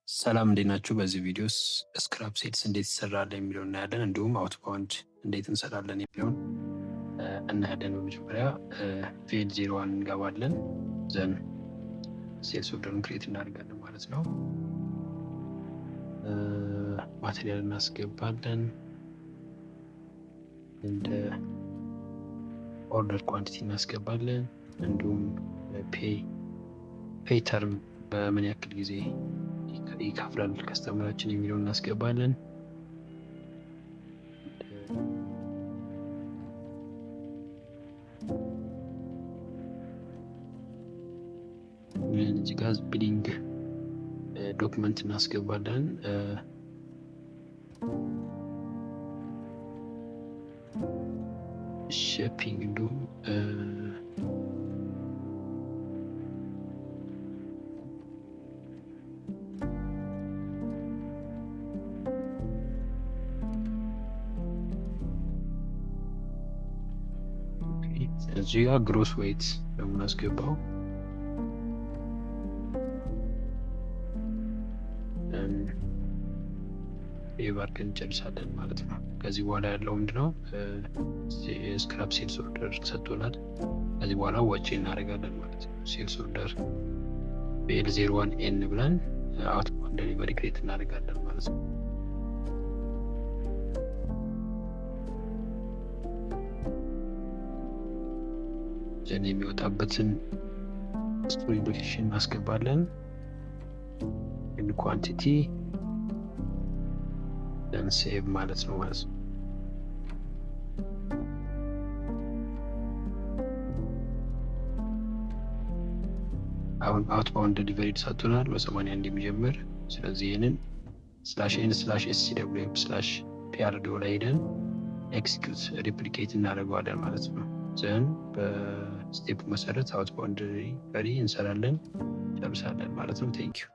ሰላም እንዴት ናችሁ? በዚህ ቪዲዮ scrap sales እንዴት ይሰራል የሚለውን እናያለን። እንዲሁም outbound እንዴት እንሰራለን የሚለውን እናያለን። በመጀመሪያ VL 01 እንገባለን። Then sales order ኡን create እናደርጋለን ማለት ነው። Material እናስገባለን። እንደ order quantity እናስገባለን። እንዲሁም pay term በምን ያክል ጊዜ ይከፍላል customer ኣችን የሚለውን እናስገባለን። እዚህ ጋር billing document እናስገባለን። Shipping እንዲሁም እዚህ ጋር gross weight ነው የምናስገባው። Save አድርገን እንጨርሳለን ማለት ነው። ከዚህ በኋላ ያለው ምንድነው? Scrap sales order ሰጥቶናል። ከዚህ በኋላ ወጪ እናደርጋለን ማለት ነው። Sales order VL 01 N ብለን outbound delivery create እናደርጋለን ማለት ነው። Then የሚወጣበትን storage location እናስገባለን። Quantity, then save ማለት ነው። አሁን outbound delivery ተሰጥቶናል በ81 የሚጀምር። ስለዚህ ይህንን /N/SCWM/PRDO ላይ ሄደን execute replicate እናደርገዋለን ማለት ነው። Then በ step መሰረት outbound delivery እንሰራለን፣ ጨርሳለን ማለት ነው። Thank you.